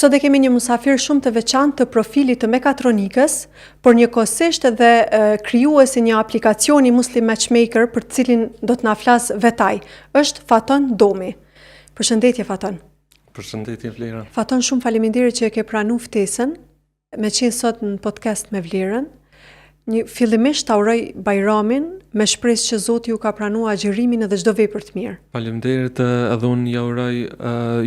Sot e kemi një musafir shumë të veçantë të profilit të mekatronikës, por njëkohësisht edhe krijues i një aplikacioni Muslim Matchmaker për të cilin do të na flasë vetë ai. Është Faton Domi. Përshëndetje Faton. Përshëndetje Vlera. Faton, shumë faleminderit që e ke pranu ftesën me qenë sot në podcast me Vlerën. Një fillimisht ta uroj Bajramin me shpresë që Zoti ju ka pranu agjërimin edhe çdo vepër të mirë. Faleminderit edhe unë ja uroj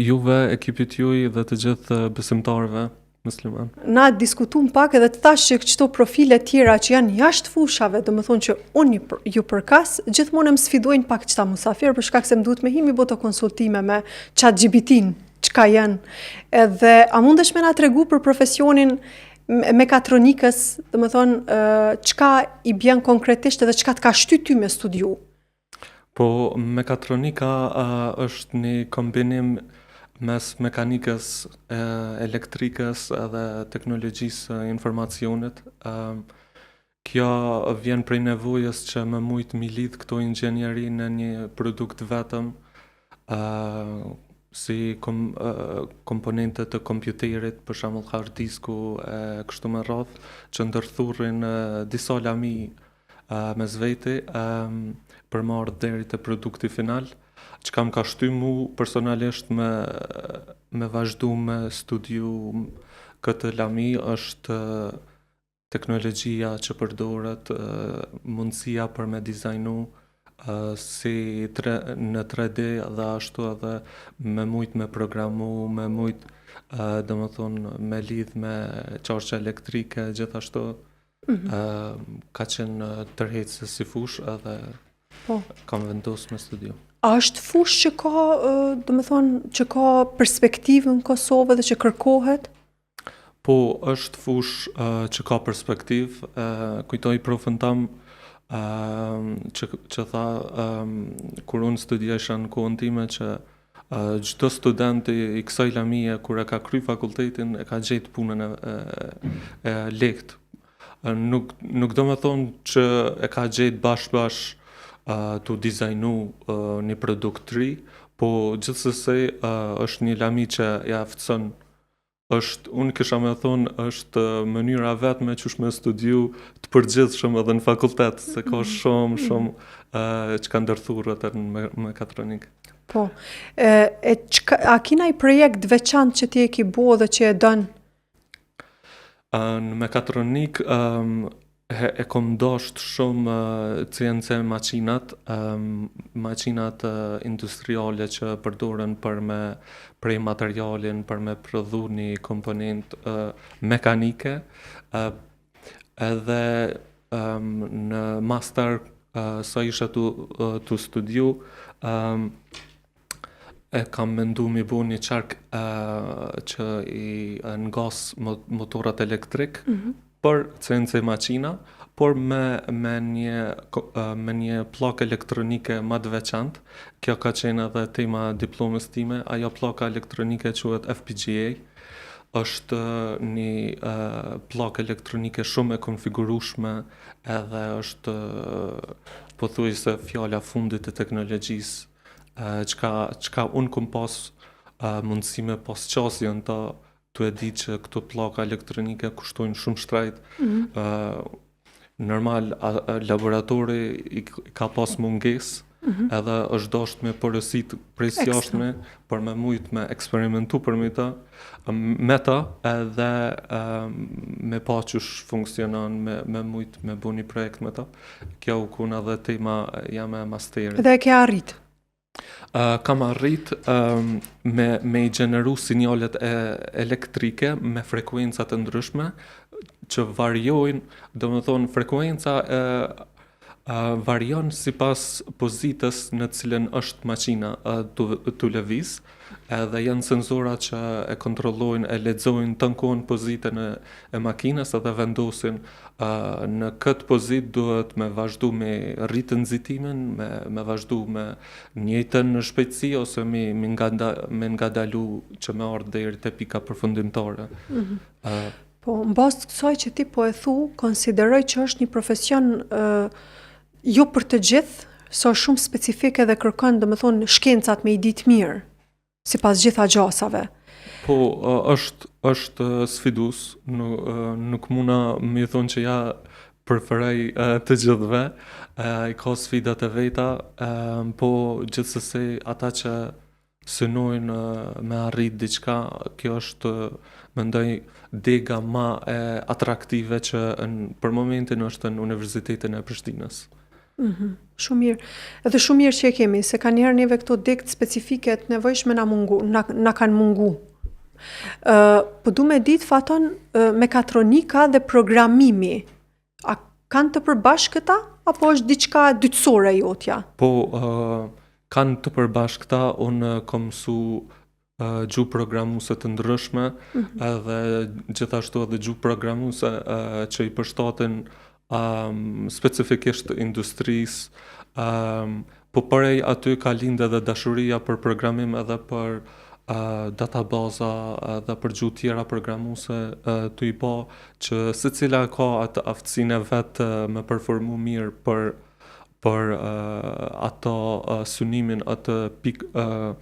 juve, ekipit juj dhe të gjithë besimtarëve musliman. Na diskutum pak edhe të thash që këto profile tjera që janë jashtë fushave, domethonë që unë ju përkas, gjithmonë më sfidojnë pak qëta musafir, për shkak se më duhet me hi mi bo to konsultime me chat GPT-n, çka janë. Edhe a mundesh me na tregu për profesionin mekatronikës, domethonë, çka i bjen konkretisht edhe çka të ka shty ty me studiu? Po, mekatronika është një kombinim mes mekanikës, elektrikës edhe teknologjisë së informacionit. Kjo vjen prej nevojës që me mujtë mi lidh këto inxhinieri në një produkt vetëm, si kom, komponente të kompjuterit, për shembull hard disku e kështu me radhë, që ndërthurrin disa lami mes veti për me ardhë deri te produkti final, çka më ka shty mu personalisht me, me vazhdu me studiu këtë lami është teknologjia që përdoret, mundësia për me dizajnu si tre, në 3D dhe ashtu edhe me mujt me programu, me mujt domethonë me lidh me qarqe elektrike gjithashtu Mm -hmm. ka qenë tërheqëse si fushë edhe po. kam vendosë me studiu. A është fushë që ka, domethonë, që ka perspektivë në Kosovë dhe që kërkohet? Po, është fushë uh, që ka perspektivë. Uh, kujtoj profën tam uh, që, që tha um, kur unë studiojsha në kohën time që Çdo student i, i kësaj lamie kur e ka kry fakultetin e ka gjetë punën e, e, e lehtë. Nuk nuk do me thonë që e ka gjetë bash bash uh, tu dizajnu uh, një produkt të ri, po gjithsesi uh, është një lami që e aftëson është, unë kisha me thonë, është mënyra vetme qysh me studiu të përgjithshëm edhe në fakultet, se ka mm. shumë, mm. shumë uh, çka ndërthurret në me, mekatronikë. Po, e, e çka, a ki naj projekt veçantë që ti e ki bo dhe që e don? Uh, në mekatronikë, um, E, e kom dasht shumë CNC makinat, makinat industriale që përdoren për me prej materialin, për me prodhu një komponent mekanike, edhe në master sa isha tu, tu studiu, e kam mendu mi bo një qark që i ngas motorat elektrik mm -hmm. për CNC maqina, por me, me, një, me një pllakë elektronike ma të veçantë. Kjo ka qenë edhe tema diplomës time, ajo pllaka elektronike quhet FPGA, është një uh, pllakë elektronike shumë e konfigurueshme edhe është uh, pothuajse fjala fundit e teknologjisë çka çka unë kom pas mundësi me pas qasje në ta tu e ditë që këto pllaka elektronike kushtojnë shumë shtrejt. Mm -hmm. uh, normal, a, a, laboratori i, ka pas mungesë, mm -hmm. edhe është dasht me porosit prej së jashtme për me mujt me eksperimentu përmi ta, me ta edhe me pa qysh funksionon, me, me mujt me bo një projekt me ta. Kjo u kon edhe tema jame e masterit. Dhe e ke arrit? Uh, kam arrit um, me, me i gjeneru sinjalet e, elektrike me frekuenca të ndryshme që variojnë, domethonë frekuenca e, Uh, varion sipas pozitës në cilën është maqina uh, tu, tu lëviz, edhe janë senzora që e kontrollojnë, e lexojnë të kohën pozitën e, e makinës edhe vendosin uh, në këtë pozitë duhet me vazhdu me rritë nxitimin, me, me vazhdu me njëjtën shpejtësi ose me, me, ngada, me ngadalu që me ardhë deri te pika përfundimtare. Mm -hmm. uh, Po, në bazë të kësaj që ti po e thu, konsideroj që është një profesion uh, jo për të gjithë, sa është shumë specifik edhe kërkon, domethënë, shkencat me i ditë mirë, sipas gjitha gjasave. Po, është, është sfidus, nuk, nuk muna me i thonë që ja preferoj të gjithëve, i ka sfidat e veta, po gjithsesi ata që synojnë me arrit diçka, kjo është mendoj dega ma e atraktive që në, për momentin është në Universitetin e Prishtinës. Mm -hmm. Shumë mirë. Edhe shumë mirë që e kemi, se ka njëherë neve këto degët specifike të nevojshme na, mungu, na, na kanë mungu. Uh, po du me ditë, Faton, uh, mekatronika dhe programimi, a kanë të përbashkëta, apo është diçka dytësore jotja? Po, uh, kanë të përbashkëta, unë kom mësu uh, gjuhë programuese të ndryshme, mm -hmm. edhe gjithashtu edhe gjuhë programuese uh, që i përshtaten um, specifikisht industrisë, um, po prej aty ka lindë edhe dashuria për programim edhe për uh, databaza edhe për gjuhë tjera programuese uh, tu i pa që secila ka atë aftësinë e vet uh, me performu mirë për për uh, ato uh, synimin, atë pik uh,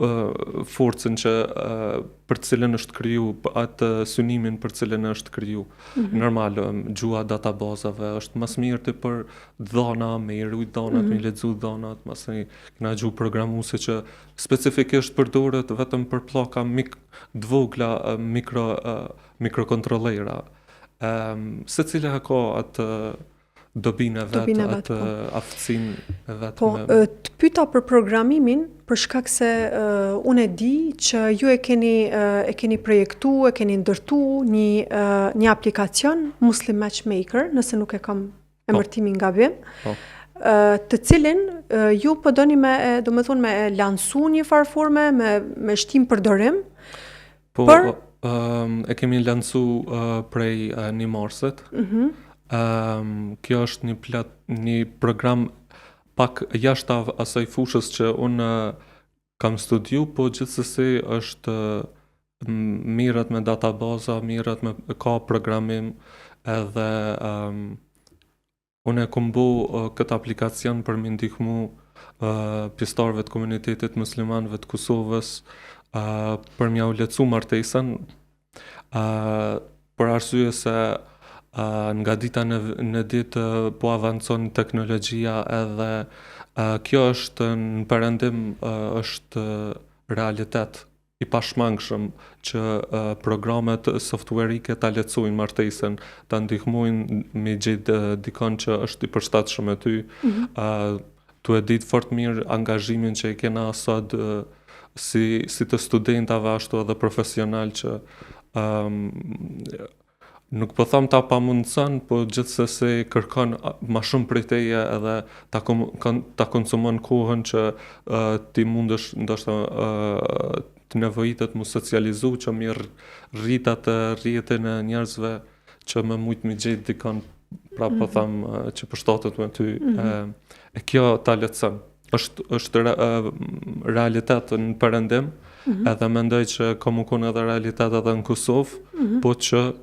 uh, forcën që uh, për cilën është kriju, atë synimin për cilën është kriju. Mm -hmm. Normal, um, gjuha databazave është më së mirë për dhana, me i rujt dhanat, mm -hmm. me i lexu dhanat, masnej kena gjuhë programuese që specifikisht përdoret vetëm për pllaka mik të vogla mikro uh, mikrokontrollera. Um, secila ka atë dobinë e vet, dobinë e vet, atë po. aftësinë e vet. Po, me... të pyta për programimin, për shkak se uh, unë e di që ju e keni uh, e keni projektu, e keni ndërtu një uh, një aplikacion Muslim Matchmaker, nëse nuk e kam po. emërtimin gabim. Po. Uh, të cilin uh, ju po doni me, domethënë me e lansu një farë forme, me me shti n'përdorim. Po, Për... um, e kemi lansu uh, prej uh, një marsit. Mm -hmm. um, kjo është një, plat, një program pak jashtë asaj fushës që unë kam studiu, po gjithsesi është mirret me databaza, mirret me ka programim edhe um, Unë e kom bo këtë aplikacion për me ndihmu pjesëtarëve të komunitetit muslimanëve të Kosovës për me jau lehtësu martesën për arsye se nga dita në, në ditë po avancon teknologjia edhe kjo është në perëndim është realitet i pashmangshëm që uh, programet softwarike ta lehtësojnë martesën, ta ndihmojnë me gjetë uh, dikon që është i përshtatshëm me ty. Mm -hmm. uh, tu e ditë fort mirë angazhimin që e kena sot uh, si, si të studentave ashtu edhe profesional që um, Nuk po them ta pamundëson, po gjithsesi kërkon ma shumë prej teje edhe ta, kom, ta konsumon kohën që uh, ti mundesh ndoshta uh, të nevojitet mu socializu që mi rrit atë rrjetin e njerëzve që me mujtë mi gjetë dikon pra po mhm. them mm -hmm. që përshtatet me ty mm -hmm. e, e kjo ta lehtëson është është re, realitet në perëndim, mm -hmm. edhe mendoj që ka mu konë edhe realitet edhe në Kosovë, mm -hmm. po që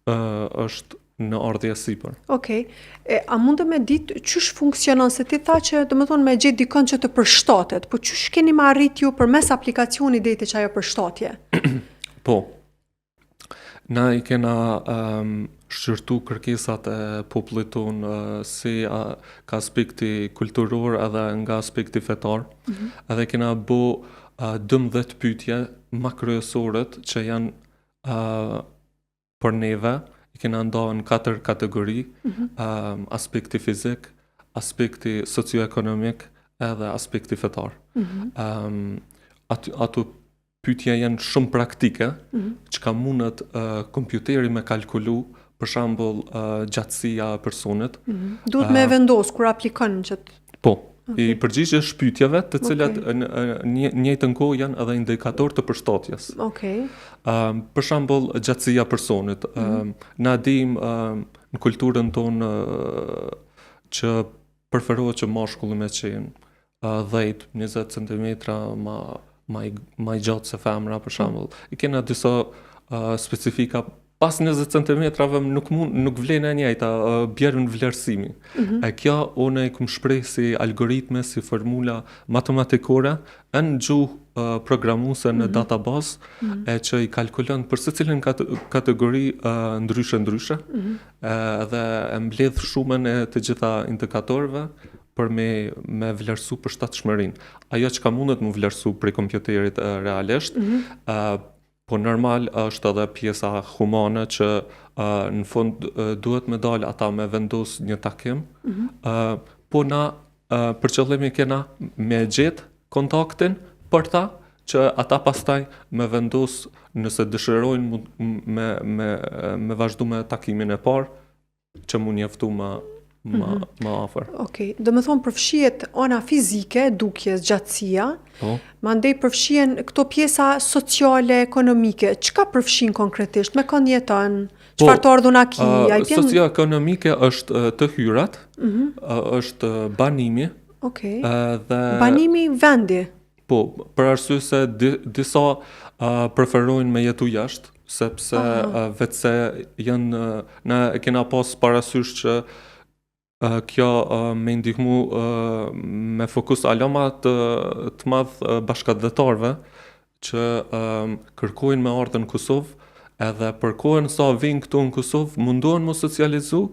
uh, është në ardhje sipër. Okej. Okay. E, a mundem me ditë qysh funksionon se ti tha që domethënë me gjetë dikon që të përshtatet, po qysh keni me arrit ju përmes aplikacionit deri te qajo përshtatje? po. Na i kena um, shqyrtu kërkesat e popullit tonë uh, si uh, ka aspekti kulturor edhe nga aspekti fetar. Mm -hmm. Edhe kena bo uh, 12 pyetje ma kryesoret që janë uh, për neve, i kena nda në katër kategori, mm -hmm. um, aspekti fizik, aspekti socioekonomik edhe aspekti fetar. Mm -hmm. um, aty, ato pyetje janë shumë praktike, mm -hmm. çka mundet uh, kompjuteri me kalkulu. Për shembull, uh, gjatësia e personit. Mm -hmm. Duhet me vendos kur aplikon që të... Po, okay. i përgjigjesh pyetjeve, të cilat okay. në një njëjtën kohë janë edhe indikator të përshtatjes. Okej. Okay. Um, për shembull, gjatësia e personit. Mm -hmm. um, na dim um, në kulturën tonë uh, që preferohet që mashkulli me qenë uh, 10, 20 cm ma ma i, ma i gjatë se femra për shembull. I kena disa uh, specifika pas 20 cm nuk mund nuk vlen e njëjta, uh, bjer në vlerësimi. Mm -hmm. E kjo unë e kum shpreh si algoritme, si formula matematikore në gjuhë uh, programuese në mm -hmm. database mm -hmm. e që i kalkulon për secilën kategori uh, ndryshe ndryshe mm -hmm. edhe e mbledh shumën e të gjitha indikatorëve për me me vlerësu përshtatshmërinë. Ajo çka mundet mu vlerësu prej kompjuterit realisht, mm -hmm. uh, po normal është edhe pjesa humane që uh, në fund uh, duhet me dalë ata me vendos një takim, mm -hmm. uh, po na uh, për qëllim e kena me gjetë kontaktin për ta, që ata pastaj me vendos nëse dëshirojnë me, me, me vazhdu me takimin e parë, që mu njoftu ma, ma, mm -hmm. ma afër. Okej, okay. Domethonë përfshihet ana fizike, dukjes, gjatësia, po. mandej përfshihen këto pjesa sociale, ekonomike, çka përfshin konkretisht, me kënd jeton, po, çfarë të ardhuna ki, uh, a i pjen... Socioekonomike është të hyrat, mm -hmm. është banimi, okay. dhe... Banimi vendi? Po, për arsye se di, disa uh, preferojnë me jetu jashtë, sepse uh, vetë se janë, uh, na e kena pas parasysh që uh, kjo uh, me ndihmu uh, me fokus ala ma të, të madh uh, bashkatdhetarëve që uh, kërkojnë me ardhë në Kosovë, edhe për kohën sa vijnë këtu në Kosovë, mundohen mu socializu,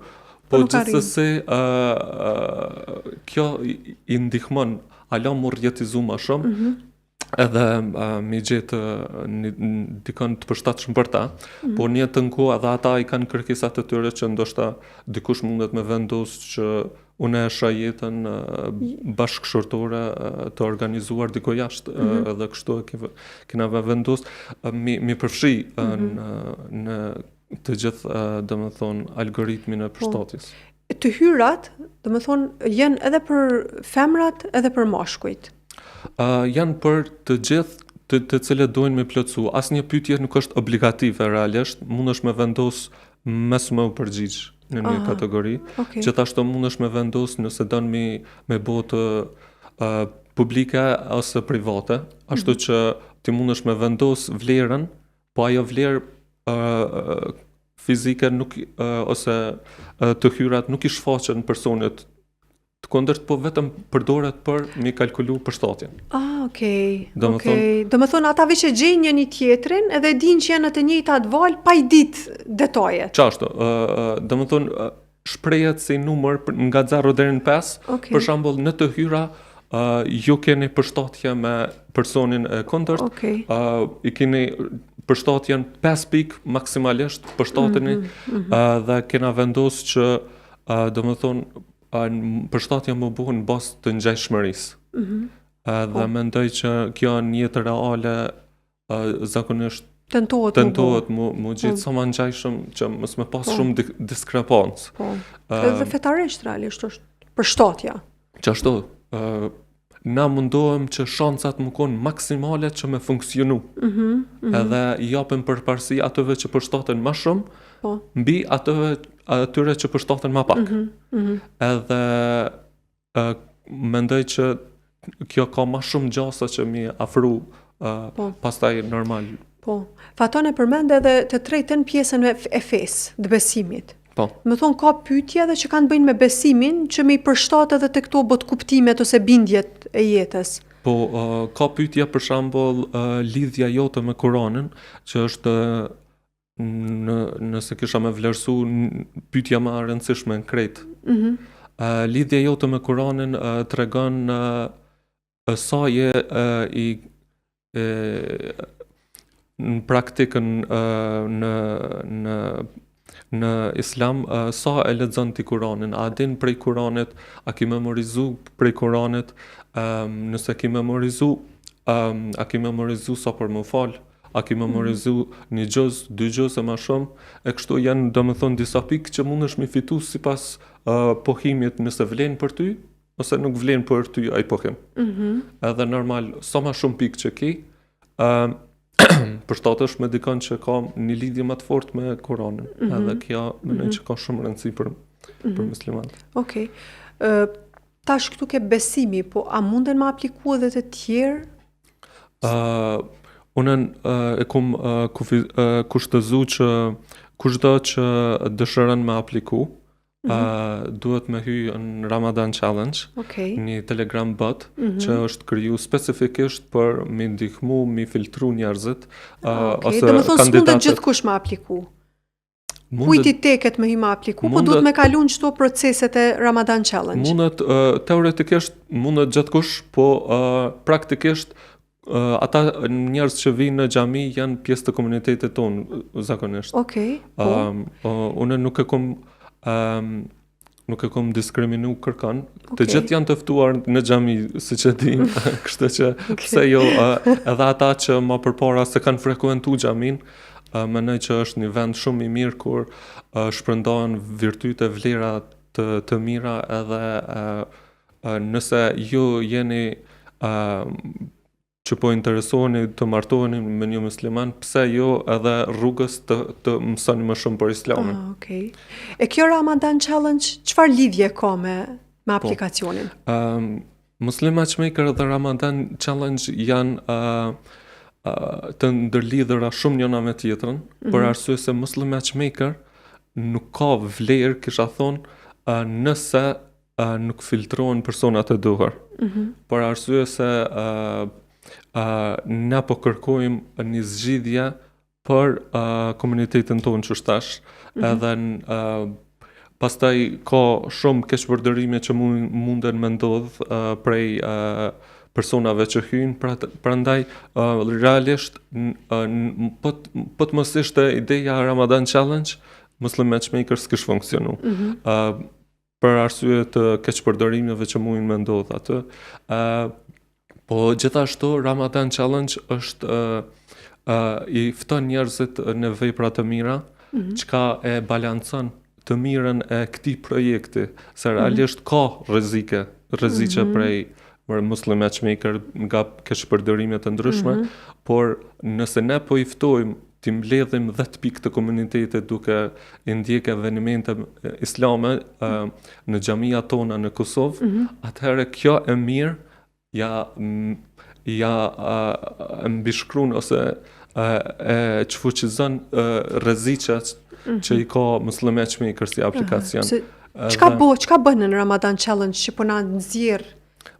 po, po gjithsesi uh, uh, kjo i, i ndihmon ala mu rrjetizu ma shumë, mm -hmm. edhe uh, mi gjetë një, dikon të përshtatshëm për ta, mm -hmm. por në njëjtën kohë edhe ata i kanë kërkesat e tyre që ndoshta dikush mundet me vendos që unë e shoh jetën bashkëshortore të organizuar diku jashtë mm -hmm. edhe kështu e kena vendos mi, mi përfshi mm -hmm. në, në të gjithë domethonë algoritmin e po. përshtatjes. Po. Të hyrat, domethonë, janë edhe për femrat edhe për mashkujt. Uh, janë për të gjithë të, të cilët dojnë me plotësu. Asnjë pyetje nuk është obligative realisht, mundesh me vendos mos me u përgjigj në një Aha, kategori. Okay. Gjithashtu mundesh me vendos nëse don me me bo të uh, publike ose private, ashtu mm -hmm. që ti mundesh me vendos vlerën Po ajo vlerë uh, fizike nuk uh, ose uh, të hyrat nuk i shfaqen personit të kundërt, po vetëm përdoret për mi kalkulu përshtatjen. Ah, okej. Okay. Okej. Okay. Domethonë ata veç e gjejnë njëni tjetrin edhe e dinë që janë në të njëjtat valë pa i ditë detajet. Qashtu, ë uh, domethonë uh, shprehet si numër nga 0 deri në 5. Okay. Për shembull, në të hyra uh, ju keni përshtatje me personin e kundërt. Okay. Uh, i keni përshtatjen 5 pikë maksimalisht përshtateni mm -hmm, mm -hmm. uh, dhe kena vendos që uh, domethonë uh, përshtatja me bo në bazë të ngjashmërisë. Mm -hmm. uh, dhe po. mendoj që kjo në jetë reale zakonisht tentohet tentohet mu mu gjetë po. sa më ngjashëm që mos me pas po. shumë di diskrepancë. Po. Uh, Edhe fetarisht realisht është përshtatja. Qashtu, ë uh, na mundohem që shansat me konë maksimale që me funksionu. Mm -hmm, mm -hmm. Edhe i japim përparësi atyve që përshtaten ma shumë, po. mbi atyve, atyre që përshtaten ma pak. Mm -hmm, mm -hmm. Edhe uh, mendoj që kjo ka ma shumë gjasa që mi afru uh, po. pastaj normal. Po. Faton e përmend edhe të tretën pjesën e, e fesë, të besimit. Po. Domethonë ka pyetje edhe që kanë të bëjnë me besimin, që me i përshtat edhe te këto botëkuptimet ose bindjet e jetës. Po, uh, ka pyetje për shembull uh, lidhja jote me Kuranin, që është në nëse kisha me vlerësu pyetja më e rëndësishme në krejt. Mm -hmm. uh, lidhja jote me Kuranin uh, tregon uh, sa je uh, i e, në praktikën uh, në në në islam uh, sa e lexon ti Kuranin, a din prej Kuranit, a ki memorizu prej Kuranit, um, nëse ki memorizu, um, a ki memorizu sa për me u fal, a ki memorizu mm -hmm. një xhuz, dy xhuz e ma shumë, e kështu janë domethonë disa pikë që mundesh mi fitu sipas uh, pohimit nëse vlen për ty, ose nuk vlen për ty ai pohim. Mm -hmm. Edhe normal, sa ma shumë pikë që ki, uh, përshtatesh me dikon që ka një lidhje më të fortë me Kuranin. Mm -hmm. Edhe kjo mendoj mm -hmm. që ka shumë rëndësi për, mm -hmm. për mhm. muslimanët. Okej. Okay. Uh, tash këtu ke besimi, po a munden me apliku edhe të tjerë? Uh, unë uh, e kum uh, kufi, uh, kushtëzu që kushdo që dëshiron me apliku, Mm -hmm. uh, duhet me hy në Ramadan Challenge, okay. një Telegram bot mm -hmm. që është kriju specifikisht për mi ndihmu, mi filtru njerëzit, uh, okay. ose Domethonë s'mundet gjithkush me apliku. Mundet, Kujt i teket me hy me apliku, po duhet me kalu në qëto proceset e Ramadan Challenge. Mundet, uh, teoretikisht, mundet gjithkush, po uh, praktikisht uh, ata njerëz që vijnë në xhami janë pjesë të komunitetit tonë zakonisht. Okej. Okay, po. Um, uh, unë nuk e kom um, nuk e kom diskriminu kërkan. Okay. Të gjithë janë të ftuar në xhami, siç e dim, kështu që okay. pse jo, uh, edhe ata që ma përpara s'e kanë frekuentu xhamin, uh, mendoj që është një vend shumë i mirë kur uh, shpërndahen virtyte, vlera të, të mira edhe uh, Nëse ju jeni uh, që po interesoheni të martoheni me një musliman, pse jo edhe rrugës të, të mësoni më shumë për islamin. Ah, okay. E kjo Ramadan Challenge, çfarë lidhje ka me, me po. aplikacionin? Po, um, Muslim Matchmaker dhe Ramadan Challenge janë uh, uh, të ndërlidhura shumë njëna me tjetrën, mm -hmm. për mhm. arsye se Muslim Matchmaker nuk ka vlerë, kisha thonë, uh, nëse uh, nuk filtrohen personat e duhur. Mm -hmm. Për arsye se uh, uh, ne po kërkojmë një zgjidhje për uh, komunitetin tonë që tash, mm -hmm. edhe uh, pastaj ka shumë keqpërdorime që mund, munden me ndodh uh, prej uh, personave që hyjnë, pra, prandaj uh, realisht uh, po po të mos ishte ideja Ramadan Challenge, Muslim Matchmaker s'kish funksionu. Mm -hmm. uh, për arsye të keqpërdorimeve që mundin me ndodh aty. Ë uh, po gjithashtu Ramadan Challenge është uh, uh, i fton njerëzit në vepra të mira, mm -hmm. çka e balancon të mirën e këtij projekti, se mhm. realisht mm -hmm. ka rrezike, rreziqe mm -hmm. prej për Muslim Matchmaker nga keqpërdorime të ndryshme, mm -hmm. por nëse ne po i ftojmë t'i mbledhim 10 pikë të komunitetit duke i ndjekë evenimente islame mm. në xhamia tona në Kosovë, mm -hmm. atëherë kjo e mirë ja ja e mbishkrun ose e, e çfuqizon rreziqet mm -hmm. që i ka Muslim Matchmaker si aplikacion. Se, çka bo, çka bën në Ramadan Challenge që po na nxjerr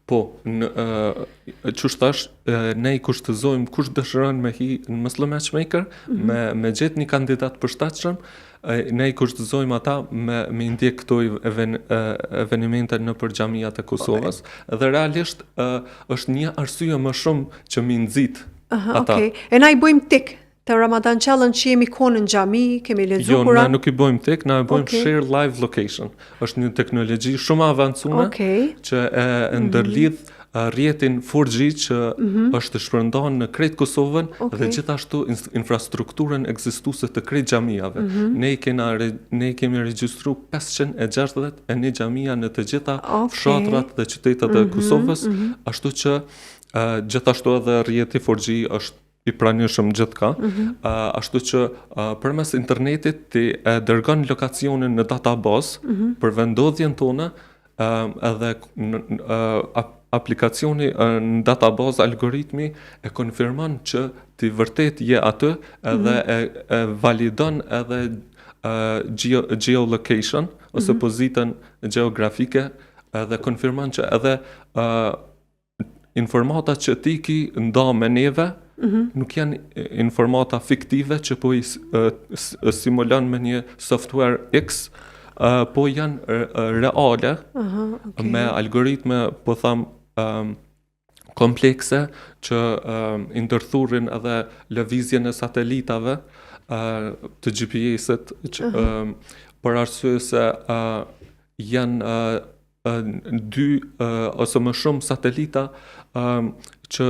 Po, në, uh, qysh thash, uh, ne i kushtëzojmë kush dëshiron me hi në Muslim Matchmaker, mm -hmm. me, me gjetë një kandidat përshtatshëm, uh, ne i kushtëzojmë ata me, me ndjek këto even, uh, evenimente nëpër xhamiat e Kosovës, okay. dhe realisht uh, është një arsye më shumë që mi nxit Aha, ata. Okay. E na i bëjmë tik, Te Ramadan Challenge që jemi konë në xhami, kemi lexu Jo, ne nuk i bëjmë tik, na e bëjmë okay. share live location. Është një teknologji shumë e avancuar okay. që e, e mhm. ndërlidh mm -hmm. rrjetin 4G që mm -hmm. është shpërndarë në krejt Kosovën okay. dhe gjithashtu infrastrukturën ekzistuese të krejt xhamiave. Mm -hmm. Ne i kena ne i kemi regjistruar 561 xhamia në të gjitha okay. fshatrat dhe qytetet e mm -hmm. Kosovës, mm -hmm. ashtu që uh, gjithashtu edhe rrjeti 4G është i pranishëm gjithka, mm -hmm. uh, ashtu që uh, përmes internetit ti e dërgon lokacionin në database mm -hmm. për vendodhjen tonë uh, edhe në, uh, aplikacioni uh, në database algoritmi e konfirmon që ti vërtet je aty edhe mm -hmm. e, e validon edhe uh, geo, geolocation ose mm -hmm. pozitën gjeografike edhe konfirmon që edhe uh, informata që ti ki nda me neve, mm -hmm. nuk janë informata fiktive që po i simulon me një software X, uh, po janë reale, uh -huh, okay. me algoritme, po tham, um, komplekse që um, i ndërthurin edhe lëvizjen e satelitave uh, të GPS-it, që, uh -huh. um, për arsye se uh, janë uh, dy ose më shumë satelita. që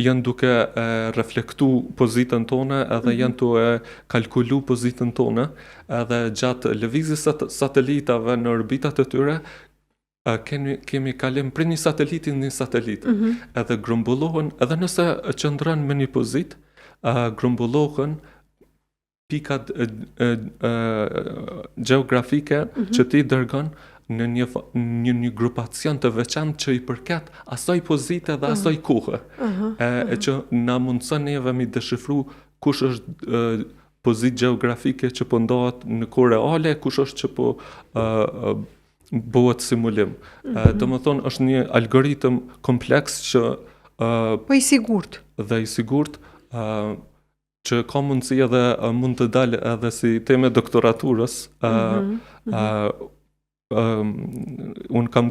janë duke e reflektu pozitën tonë edhe mm -hmm. janë tu e kalkulu pozitën tonë edhe gjatë lëvizjes së satelitave në orbitat e tyre kemi, kemi kalim prej një sateliti në një satelit mm -hmm. edhe grumbullohen edhe nëse qëndron me një pozitë grumbullohen pikat e, e, e, gjeografike mm -hmm. që ti dërgon në një një një grupacion të veçantë që i përket asaj pozite dhe asaj kohe. Uh -huh. E, e që na mundëson neve mi deshifru kush është e, pozitë gjeografike që po ndahet në kohë reale, kush është që po e, e, bëhet simulim. Mm -hmm. Domethonë, është një algoritëm kompleks që... Uh, po i sigurt. Dhe i sigurt, uh, që ka mundësi edhe uh, mund të dalë edhe si temë e doktoraturës. Uh, mm -hmm. uh, um, unë kam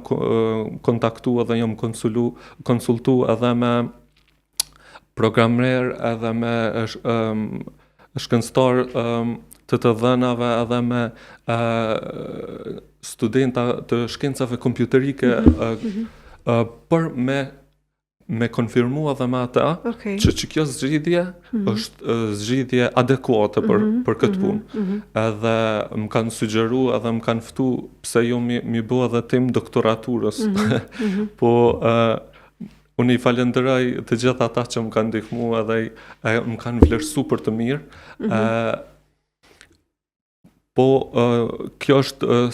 kontaktu edhe jam konsulu, konsultu edhe me programer edhe me um, shkencëtar um, të të dhënave edhe me uh, studenta të shkencave kompjuterike mm -hmm. uh, uh, për me me konfirmu edhe me ata okay. që që kjo zgjidhje mm -hmm. është zgjidhje adekuate për, mm -hmm. për këtë mhm, punë. Mm -hmm. Edhe më kanë sugjeru edhe më kanë ftu pse jo mi, mi bo edhe temë doktoraturës. Mm -hmm. po uh, unë i falenderoj të gjithë ata që më kanë ndihmu edhe e, më kanë vlerësu për të mirë. Mm -hmm. uh, Po, uh, kjo është uh,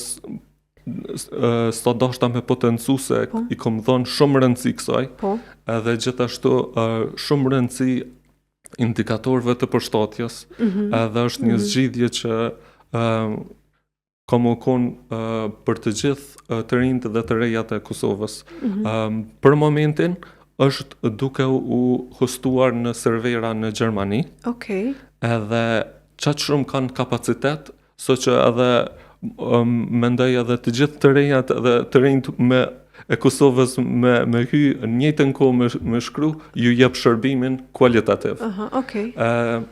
uh, sa dashta me potencu se po. i kom dhonë shumë rëndësi kësaj, po. edhe gjithashtu uh, shumë rëndësi indikatorëve të përshtatjes, mm -hmm. edhe është një mm -hmm. zgjidhje që uh, ka me konë uh, për të gjithë uh, të rinjtë dhe të rejat e Kosovës. Mm -hmm. um, për momentin, është duke u hostuar në servera në Gjermani. Okej. Okay. Edhe qaq shumë kanë kapacitet, so që edhe um, mendoj edhe të gjithë të rejat edhe të rinjtë me e Kosovës me me hy në njëjtën kohë me me shkru, ju jep shërbimin kualitativ. Aha, okay. Ë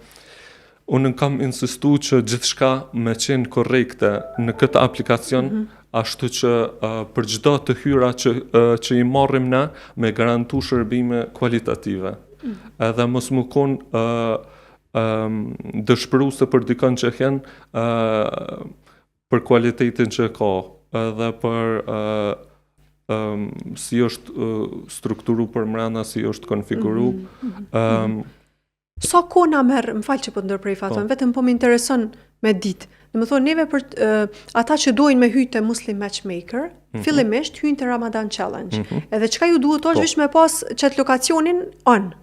unë kam insistu që gjithçka me qenë korrekte në këtë aplikacion, mm -hmm. ashtu që uh, për çdo të hyra që uh, që i marrim na me garantu shërbime kualitative. Mm -hmm. Edhe mos me kon uh, um, dëshpëruese për dikon që hen uh, për kualitetin që ka edhe për uh, um, si është uh, strukturu për mrena, si është konfiguru. Mm -hmm. um, Sa kohë na merr, më fal që po të ndërprej Faton, po. vetëm po më intereson me ditë. Domethonë, neve për uh, ata që dojnë me hy te Muslim Matchmaker, mm -hmm. fillimisht hyjnë te Ramadan Challenge. Mm -hmm. Edhe çka ju duhet është po. veç me pas qat lokacionin on.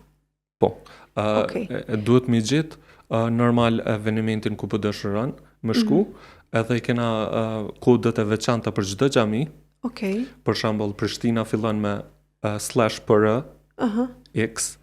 Po. Uh, okay. e, duhet me gjetë uh, normal evenimentin ku po dëshiron me shku, mm -hmm. edhe i kena uh, kodet e veçanta për çdo xhami. Okej. Okay. Për shembull, Prishtina fillon me uh, slash PR uh -huh. X,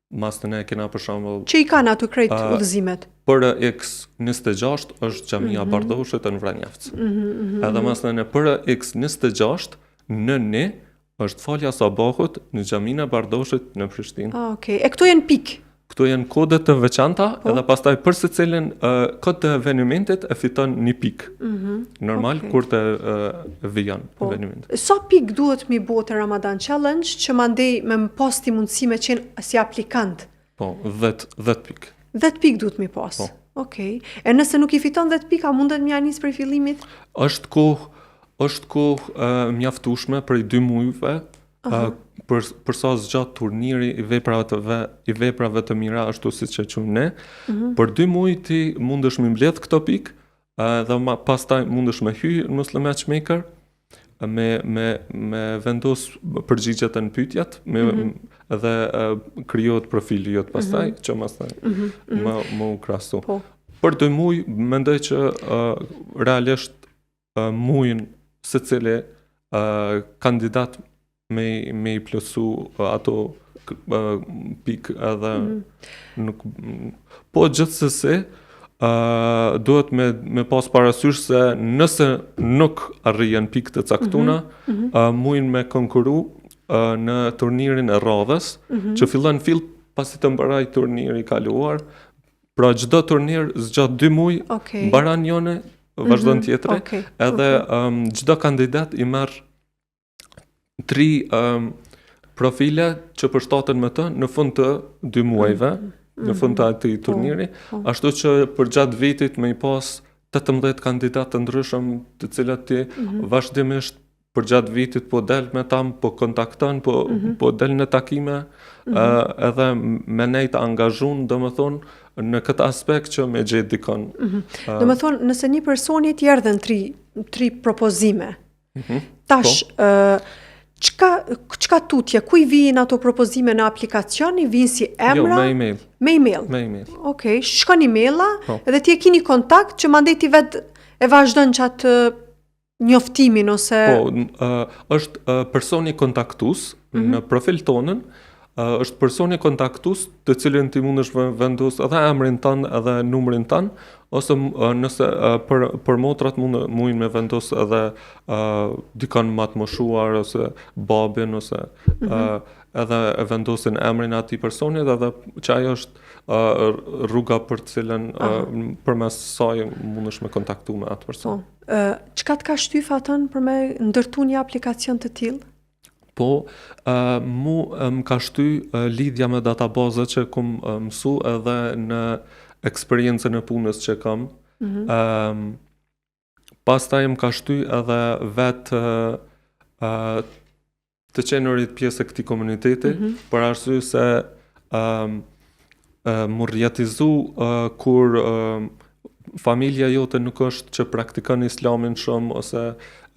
Masanej e kena për shembull Që i kanë ato krejt uh, udhëzimet. PRX 26 është xhamia mm -hmm. Bardhoshit në Vranjevc. Mm -hmm, mm -hmm. Edhe masanej PRX 26 në një është falja sabahut në xhaminë e Bardhoshit në Prishtinë. Ah, okay. E këto janë pikë. Këto janë kode të veçanta, po. edhe pastaj për secilin uh, kod të evenimentit e fiton një pikë. Mm -hmm. Normal okay. kur të uh, vijon po. evenimenti. Sa pikë duhet mi bo te Ramadan Challenge që mandej me më pas ti mundësi me qenë si aplikant? Po, 10 10 pikë. 10 pikë duhet mi pas. Po. Okej. Okay. E nëse nuk i fiton 10 pikë, a mundet me ja nis prej fillimit? Është kohë është kohë uh, mjaftueshme prej 2 mujve uh -huh. uh, për për sa zgjat turniri i veprave të ve, i veprave të mira ashtu siç e quajmë ne. Uh mhm. -huh. Për 2 muaj ti mundesh me mbledh këto pikë edhe ma, pastaj mundesh me hy në Muslim Matchmaker me me me vendos përgjigjet në pyetjet me mm -hmm. edhe uh, krijohet profili jot pastaj mm -hmm. që mastaj mm -hmm. më më u krahasu. Po. Për dy muaj mendoj që uh, realisht uh, mujin secili uh, kandidat me me i plotsu ato uh, pikë edhe mm -hmm. nuk po gjithsesi uh, duhet me me pas parasysh se nëse nuk arrihen pikë të caktuna, mm -hmm. uh, mujin me konkuru uh, në turnirin e radhës, mm -hmm. që fillon fill pasi të mbaroj turniri i kaluar, Pra çdo turnir zgjat 2 muaj, okay. mbaron njëri, vazhdon mm -hmm. tjetri, okay. edhe okay. Um, çdo kandidat i merr tri um, profile që përshtaten me të në fund të dy muajve, mm -hmm. në fund të mhm. atij po, turniri, po. ashtu që përgjatë vitit me i pas 18 kandidatë të ndryshëm të cilët ti mm -hmm. vazhdimisht përgjatë vitit po del me ta, po kontakton, po, mm -hmm. po del në takime, mm -hmm. uh, edhe me nejt angazhun, domethonë, në këtë aspekt që me gjetë dikon. Mm -hmm. uh, domethonë, nëse një personi t'i erdhën tri, tri propozime, mm -hmm. tash, po. uh, çka, çka tutje, ku i vijnë ato propozime në aplikacion, i vijnë si emra? Jo, me email. Me email? Me email. Okej, okay. shkon emaila, po. edhe ti e kini kontakt që mandej ti vetë e vazhdon qatë njoftimin ose Po, uh, është uh, personi kontaktues mm -hmm. në profil tonën, uh, është personi kontaktues të cilin ti mundesh vendos edhe emrin tënd edhe numrin tënd ose uh, nëse uh, për për motrat mund mujnë me vendos edhe uh, dikon më të moshuar ose babin ose mm -hmm. uh, edhe e vendosin emrin e atij personit edhe që ajo është uh, rruga për të cilën uh, përmes saj mundesh me kontaktu me atë person. Po. Çka të ka shty Faton për me ndërtu një aplikacion të tillë? Po, uh, mu më ka shty uh, lidhja me databazë që kum uh, mësu edhe në eksperiencën e punës që kam. Mm -hmm. um, pastaj më ka shty edhe vetë uh, të qenurit pjesë e këtij komuniteti, mm -hmm. për arsye se um, uh, mu rrjetizu uh, kur uh, familja jote nuk është që praktikon islamin shumë ose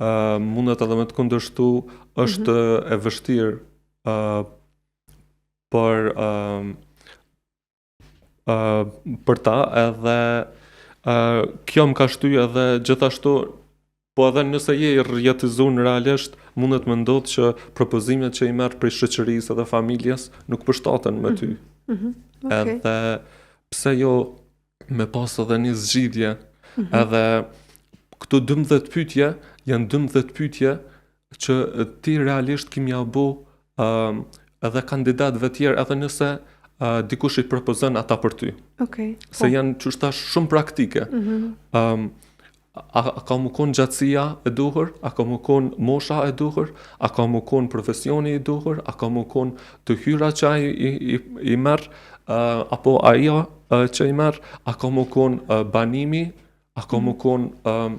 uh, mundet edhe me të kundërshtu, është mm -hmm. e vështirë uh, për uh, uh, për ta edhe uh, kjo më ka shty edhe gjithashtu po edhe nëse je i rrjetizun realisht mundet me ndodhë që propozimet që i merr prej shoqërisë edhe familjes nuk përshtaten me ty. Mm -hmm. okay. Edhe pse jo me pas edhe një zgjidhje mm -hmm. edhe këto 12 pyetje janë 12 pyetje që ti realisht ki me ja bo uh, edhe kandidatëve tjerë edhe nëse uh, dikush i propozon ata për ty. Okej. Okay, Se po. janë qysh tash shumë praktike. Mm -hmm. um, a, a ka mu konë gjatësia e duhur, a ka mu konë mosha e duhur, a ka mu konë profesioni i duhur, a ka mu konë të hyra që ai i, i, i merr, uh, apo ajo uh, që i merr, a ka mu konë uh, banimi, a ka mu mhm. konë uh,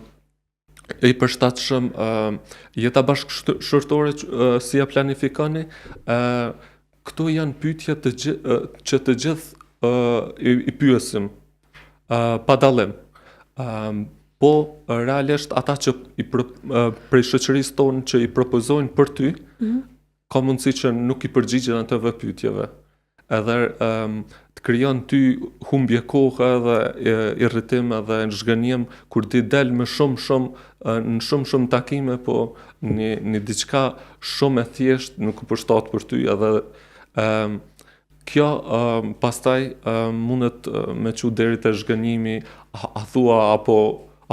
i përshtatshëm uh, jeta bashkëshortore uh, si ja planifikoni, uh, këto janë pyetje të gjith, uh, që të gjithë uh, i, i pyesim uh, pa dallim. Uh, po realisht ata që i pro, uh, prej shoqërisë tonë që i propozojnë për ty, mm -hmm. ka mundësi që nuk i përgjigjen atyre pyetjeve. Edhe um, të krijon ty humbje kohe edhe e, irritim edhe zhgënjim kur ti del me shumë shumë në shumë shumë takime po një një diçka shumë e thjeshtë nuk u përshtat për ty edhe um, kjo um, pastaj um, mundet me çu deri te zhgënjimi a, a thua apo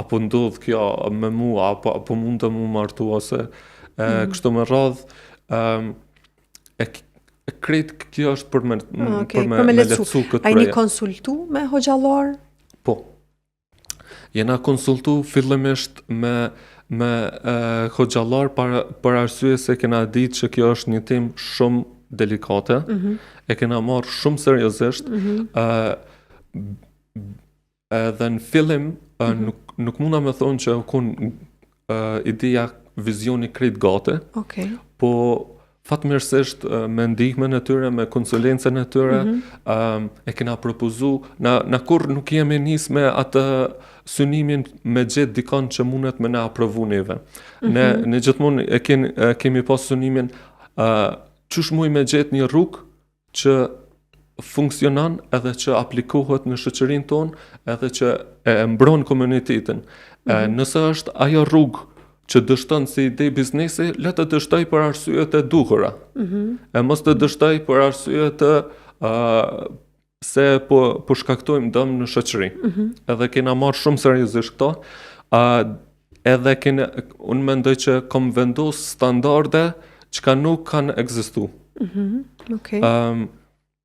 apo ndodh kjo me mua apo apo mund të mu martu ose e, mm -hmm. kështu me radhë um, e, e krejt kjo është për me, ah, okay, për me, për me lehtësu këtë projekt. A jeni konsultu me hoxhallar? Po. Jena konsultu fillimisht me me e, hoxhallar për, për arsye se kena ditë që kjo është një temë shumë delikate. Mm -hmm. E kena marrë shumë seriozisht. Mm -hmm. e, Edhe në fillim mm -hmm. nuk nuk munda me thonë që u kon uh, ideja vizioni krejt gati. Okej. Okay. Po fatmirësisht me ndihmën e tyre, me konsulencën e tyre, mm -hmm. um, e kena propozu, na, na kurrë nuk jemi nis me atë synimin me gjetë dikon që mundet me na aprovu neve. Mm -hmm. Ne, ne gjithmonë e, ken, e kemi pas synimin uh, qysh muj me gjetë një rrugë që funksionon edhe që aplikohet në shoqërinë tonë, edhe që e mbron komunitetin. Mm -hmm. Nëse është ajo rrugë që dështon si ide biznesi, le të dështoj për arsye të duhura. Mm -hmm. E mos të dështoj për arsye të uh, se po, po shkaktojmë dëm në shoqëri. Mm -hmm. Edhe kena marrë shumë seriozisht këto. Uh, edhe kena, unë mendoj që kom vendos standarde çka nuk kanë ekzistu. Mm -hmm. okay. um,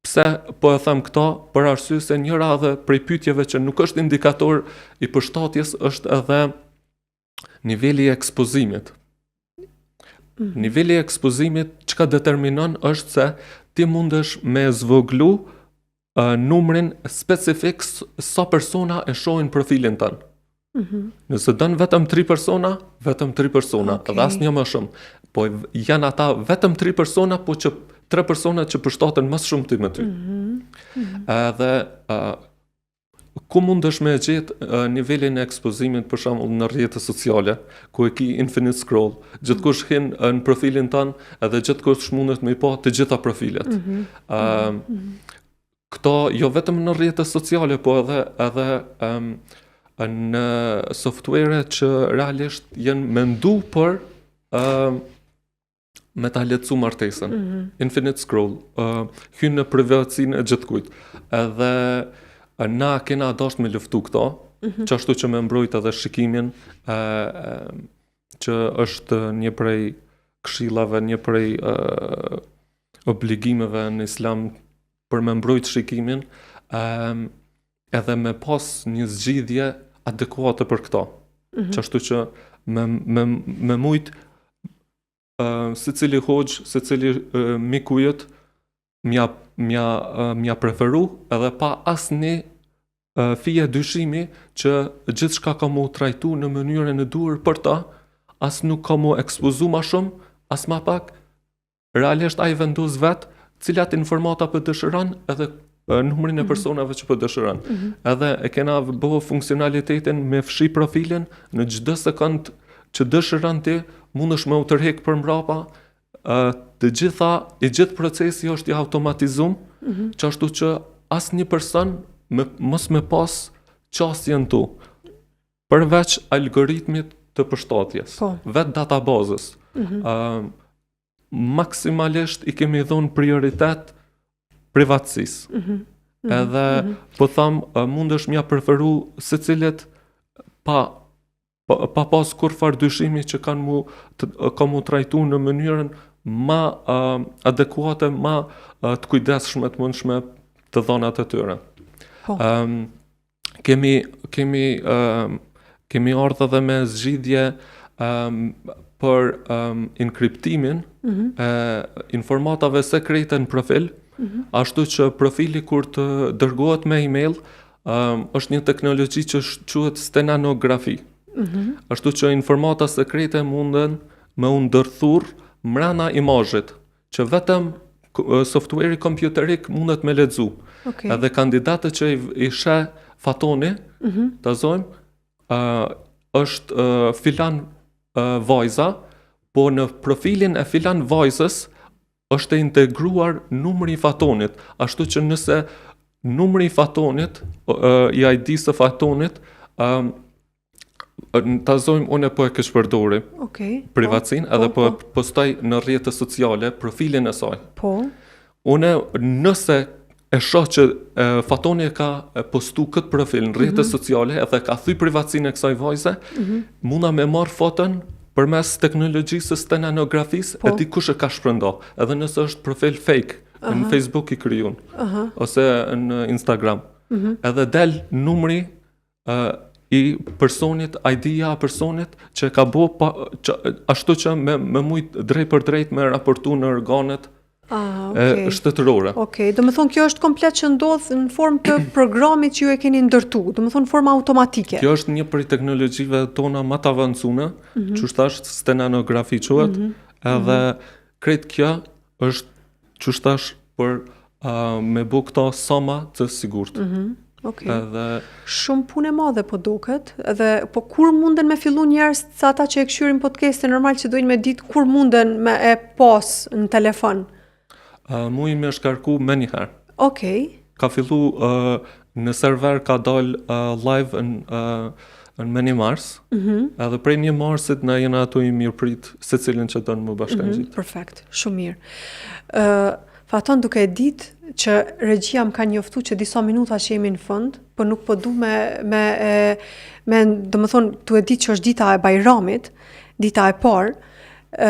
pse po e them këto? Për arsye se njëra edhe prej pyetjeve që nuk është indikator i përshtatjes është edhe niveli i ekspozimit. Mm -hmm. Niveli i ekspozimit, çka determinon është se ti mundesh me zvoglu uh, numrin specifik sa persona e shohin profilin tënd. Mm -hmm. Nëse don vetëm 3 persona, vetëm 3 persona, okay. dhe asnjë më shumë. Po janë ata vetëm 3 persona, po që 3 persona që përshtaten më shumë ty me ty. Mm -hmm. Mm -hmm. Edhe uh, ku mundesh me e gjetë uh, nivelin e ekspozimit për shembull në rrjete sociale, ku e ki infinite scroll, gjithkush hin në profilin tënd edhe gjithkush mundet me i pa të gjitha profilet. Mm -hmm. uh, mm -hmm. Këto jo vetëm në rrjete sociale, po edhe edhe um, në software që realisht janë mendu për um, me ta lehtësu martesën. Mm -hmm. Infinite scroll, uh, hyn në privatësinë e gjithkujt. Edhe uh, na kena dasht me luftu këto, mm -hmm. qashtu që me mbrojt edhe shikimin, uh, uh, që është një prej këshillave, një prej uh, obligimeve në islam për me mbrojt shikimin, um, edhe me pas një zgjidhje adekuate për këto. Mm -hmm. Qashtu që me, me, me mujt uh, secili hoxhë, secili uh, miku jot, m'ja, m'ja, uh, m'ja preferu edhe pa asnjë uh, fije dyshimi që gjithçka ka mu trajtu në mënyrën e duhur për ta, as nuk ka mu ekspozu ma shumë, as ma pak, Realisht ai vendos vet cilat informata po dëshiron edhe numrin e mhm. personave që po dëshiron. Mm -hmm. Edhe e kena bo funksionalitetin me fshi profilin në çdo sekond që dëshiron ti, mundesh me u tërhek për mbrapa, të gjitha, i gjithë procesi është i automatizum, mm -hmm. qashtu që asnjë person me, mos me pas qasje n'to, përveç algoritmit të përshtatjes, po. vetë databazës. Mm -hmm. uh, maksimalisht i kemi dhonë prioritet privatësisë. Mm -hmm. Edhe mm -hmm. po tham, mundesh m'ja preferu secilit pa pa, pa pas kurrfarë dyshimi që kanë mu të, ka mu trajtu në mënyrën ma uh, adekuate, ma uh, të kujdesshme të mundshme të dhonat e tyre. Po. Um, kemi kemi um, kemi ardhur edhe me zgjidhje um, për um, inkriptimin mm -hmm. e informatave sekrete në profil, mm -hmm. ashtu që profili kur të dërgohet me email, um, është një teknologji që quhet stenanografi. Mm -hmm. Ashtu që informata sekrete munden me u ndërthur mrena imazhit. që vetëm softueri kompjuterik mundet me lexu. Okay. Edhe kandidatët që i, i sheh Fatoni, mm -hmm. ta zojmë, uh, është uh, filan uh, vajza, po në profilin e filan vajzës është e integruar numri i Fatonit, ashtu që nëse numri i Fatonit, uh, i ID-së së Fatonit, uh, Ta zojmë unë po e keqpërdori okay, po, privatësinë po, edhe po, po, po postoj në rrjete sociale profilin e saj. Po. Unë nëse e shoh që e, Fatoni e ka postu këtë profil në rrjete mm -hmm. sociale edhe ka thy privatësinë e kësaj vajze, mm -hmm. muna me marr foton përmes teknologjisë së stenanografisë po. e di kush e ka shpërnda, edhe nëse është profil fake uh -huh. në Facebook i krijun uh -huh. ose në Instagram. Uh mhm. -huh. Edhe del numri uh, i personit, ID-ja e personit që e ka bo pa, që, ashtu që me, me mujt drejtpërdrejt me raportu në organet Ah, okay. e shtetërore. Okej, okay. Domethonë kjo është komplet që ndodh në formë të programit që ju e keni ndërtu, domethonë në formë automatike. Kjo është një prej teknologjive tona më të avancume, mm -hmm. qysh thash stenanografi quhet, mm -hmm. edhe mm -hmm. krejt kjo është qysh thash për uh, me bo këto sa ma të sigurt. Mm -hmm. Okay. Edhe... Shumë punë e madhe po duket, edhe po kur munden me fillu njerëz se ata që e kqyrin podcastin normal që dojnë me ditë kur munden me e pas në telefon. Uh, mujnë me shkarku menjëherë. Okej. Okay. Ka fillu uh, në server ka dal uh, live në uh, në me një mars, mm -hmm. edhe prej një marsit na jena tu i mirëprit secilin që don m'u bashkangjit. Mm -hmm, perfekt, shumë mirë. Uh, Faton duke e ditë që regjia më ka njoftu që disa minuta që jemi në fund, po nuk po du me, me, e, me domethonë, tu e ditë që është dita e Bajramit, dita e parë, e,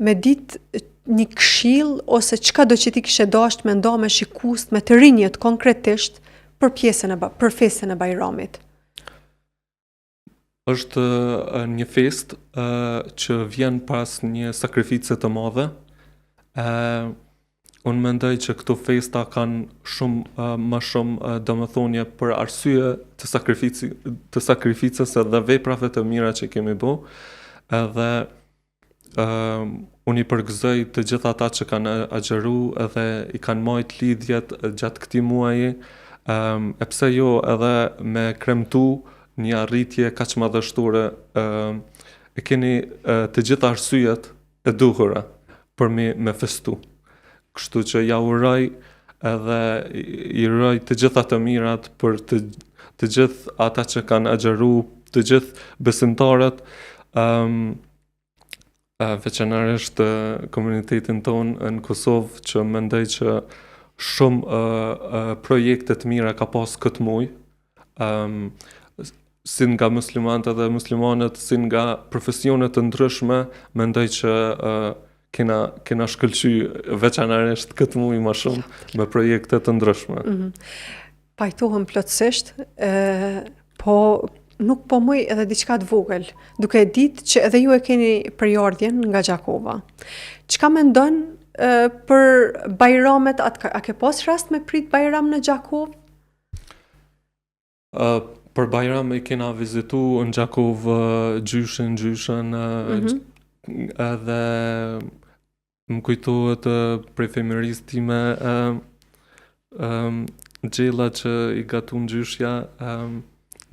me ditë një këshill ose çka do që ti kishe dasht me nda me shikust, me të rinjët konkretisht për pjesën e për festën e Bajramit. Është një festë që vjen pas një sakrifice të madhe. E, unë mendoj që këto festa kanë shumë uh, më shumë uh, domethënie për arsye të sakrifici të sakrificës edhe veprave të mira që kemi bo. Edhe uh, unë i përgëzoj të gjithë ata që kanë agjëru edhe i kanë majt lidhjet gjatë këtij muaji, um, e pse jo edhe me kremtu një arritje kaq madhështore, um, e keni uh, të gjitha arsyet e duhura për me, me festu. Kështu që ja uroj edhe i uroj të gjitha të mirat për të, të gjithë ata që kanë agjëru, të gjithë besimtarët, um, veçanërisht komunitetin tonë në Kosovë që mendoj që shumë uh, uh, projekte të mira ka pas këtë muj, um, si nga muslimanët edhe muslimanet, si nga profesione të ndryshme, mendoj që uh, kena, kena shkëlqy veçanërisht këtë muj ma shumë me projekte të ndryshme. Mm -hmm. Pajtohem plotësisht, e, po nuk po muj edhe diçka të vogël, duke e ditë që edhe ju e keni prejardhjen nga Gjakova. Çka mendon e, për bajramet, a, a ke pas rast me prit bajram në Gjakovë? Uh, për Bajram e kena vizitu në Gjakovë gjyshin, gjyshën, mm -hmm. edhe më kujtohet prej fëmijërisë time um, um, gjella që i gatun gjyshja um,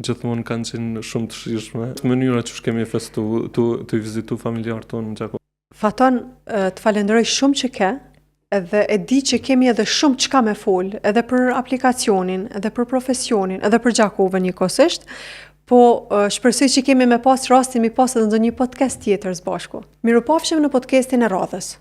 gjithmonë kanë qenë shumë të shijshme. Mënyra që kemi festu, tu, tu i vizitu familjarët tonë në Gjakovë. Faton, të falenderoj shumë që ke, edhe e di që kemi edhe shumë çka me fol, edhe për aplikacionin, edhe për profesionin, edhe për Gjakovën njëkohësisht, po shpresoj që kemi me pas rastin mi pas edhe ndonjë podcast tjetër së bashku. Mirupafshim në podcastin e radhës.